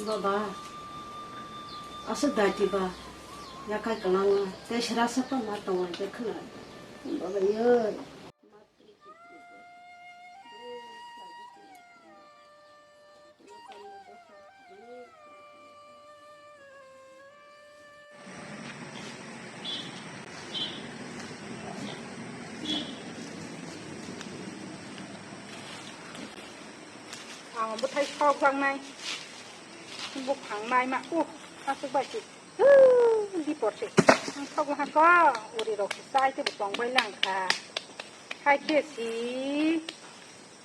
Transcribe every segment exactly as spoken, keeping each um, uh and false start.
Ba, aswk daiti ba, yakai kwlangma, tei sra sapa ma tonglai de khwna. Baba yoi. Ang bwthai sokjaknai. Buphang naima. Uh, aswk bai se. Uh, dipor se. Ang thok ha ko. Uri rok se chai te bo tong bai lang kha. Hai khe si.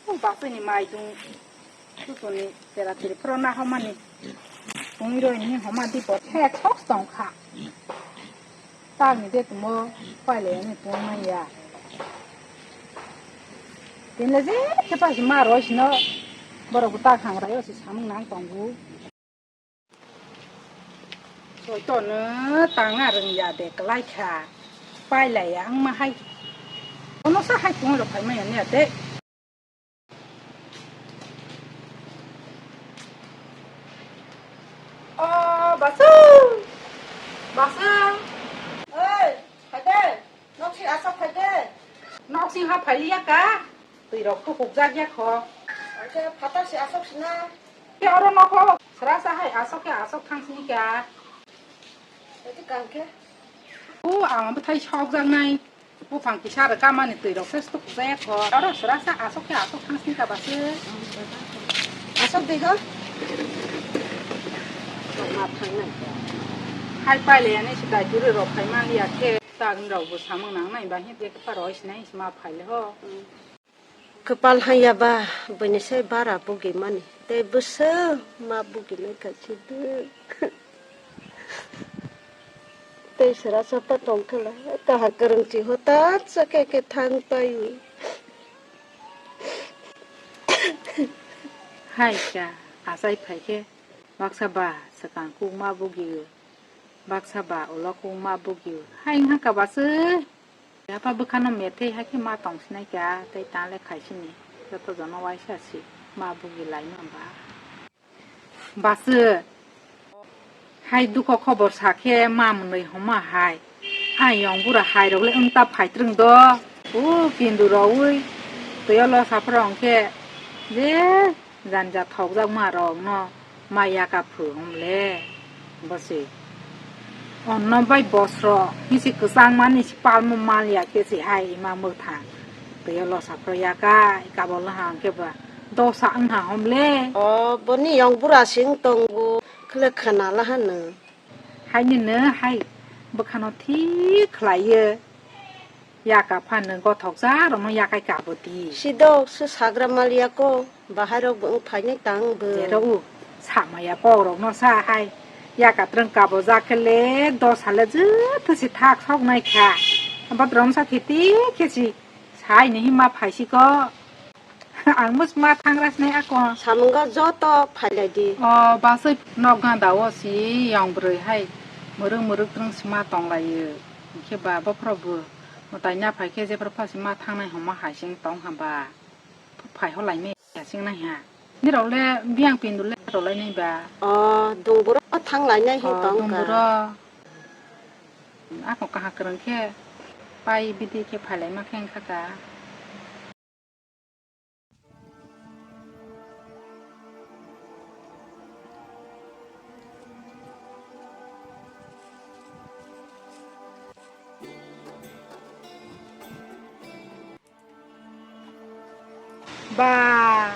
Uh, ba se ni mai dung. Susuni tera teri phoro na homani. Tungwi roi ni homa di bot he thok tong kha. Tak ni de tumo paile ni tong na ya. Tin le je khe pa si ma roi sino borok bo tak hang rai o si samung nang tong bu. Soi to no tang na rung ya de klai kha. Pailai ya ang ma hai. Ono sa hai tong rok phai ma ya ne de. O, Basu! Basu! Oi, phaide, nok si asok phaide. Nok si ha phailiya ka? Twi rok kho hukjak ya kho. Acha, phatar si asok sina. Ke oro nok ho, sra sa hai asok ke asok thang sini ka. Eti kang ke? O, ang bwthai sokjak nai. Buphang kisa rwkha mani twi rok se stuk kujaya kho. Oro sra sa asok khe asok thang sini ka ba se. Asok de go. Ma thang nai. Hai paile ani se dai turi rok khai man ya khe. Tagni rok bo samung nang nai ba hi de khe pa roi sinai ma phaile ho. Kwpal haiya ba, buini sai bara bugimani. Tei bwswk ma bugimai kha si de. Tei sra sapa tong khe la, kaha kwrwngchi hota cha khe khe thang pai. Hai cha, achai phai khe, baksa ba swkang kuk ma bugi, baksa ba ulo kuk ma bugi. Hai wngkha ka ba se. Yapha bwkhano methai hai khe ma tong sinai kha, tei ta le khai sini. Joto jono waisa si ma bugi lai no ba. Ba se hai dukho khobor sa khe ma mwnwi homa hai. Ayong bura hai rok le wng ta phai twrwng do. O kindu rwi twi o lo sa phra hwnkhe je janja thokjak ma rok no. Ma yaka phu hom le. Bo se. Onno bai bosro hisi kwchang mani si palmo mal ya khe se hai ima mwthang. Tei o losa phro yaka kabol no hang khe ba. Dosa wng ha hom le. O, boni yong bura sing tongo. Khle khana la hano. Hai ni no hai bwkhano thik khlai yo. Yaka phano gothokjak rokno yakai kabo di. Sidok se sagra maliya ko, bahai rok bo wng phainai tang bo. Jero u, samaya kok rokno sa hai. Yaka twrwng kabo jak khe le dos sale jotho se thak sok nai kha. Abo twrwng sa kheti khe si sai ni hima phai si ko. Ang bus ma thangra sinai ako. Samungo joto phailai di. O, basai nok ganda o si yang bwrwi hai mwrwk mwrwk twrwng sima tong lai o. Hwnkhe ba bophro bo mwtai na phai khe jephru pha sima thangnai hwnma hai sing tong ha ba. Phai ho lai nai ya sing nai ha. Nirok le biyang pindu le rw lai nai ba. O, dungburo thang lai nai hin tong ka. Dungburo. Ako kaha kwrwng khe pai bidi khe phai lai ma khe wng kha ka. Ba.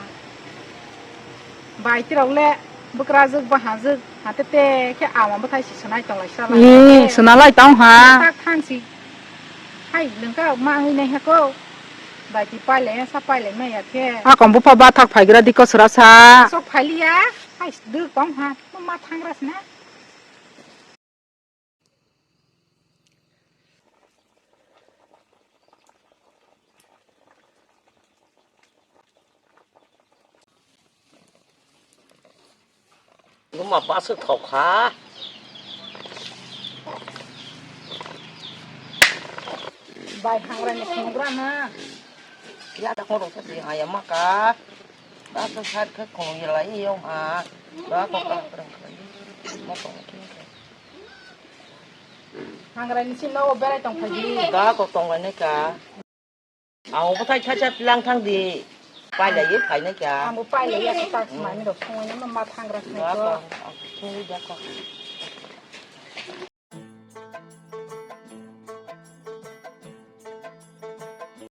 Bai tirok le bwkrajwk bahanjwk hate te khe ama bwthai si swnai tong lai sra lai. Ee, swnalai tong ha. Tak thang si. Hai, lengka ma wngwi nai ha ko. Bai ti pailai sa pailai maya khe. A kom bupha ba thak phaigra di ko sra sa. Sok phailiya. Hai, dwk tong ha. Ma thangra sna. Buma bus thok kha. Bai hangra ni khungra na. Ya da khoro sa si aya maka. Bus side khe khung yelai yong ha. Da kok ang kwrwng kwrwng. Mo tong khe. Hangrani si nogo berai tong phaidi. Da kok tong lai nai ka. Ang bo thai thaisa tlang thang di. Pai lai ye phai nai ka. Ang bo pai lai ya, tak mai mi rok songwi ma thangra sai Da ko. Kok ang songwi da kok.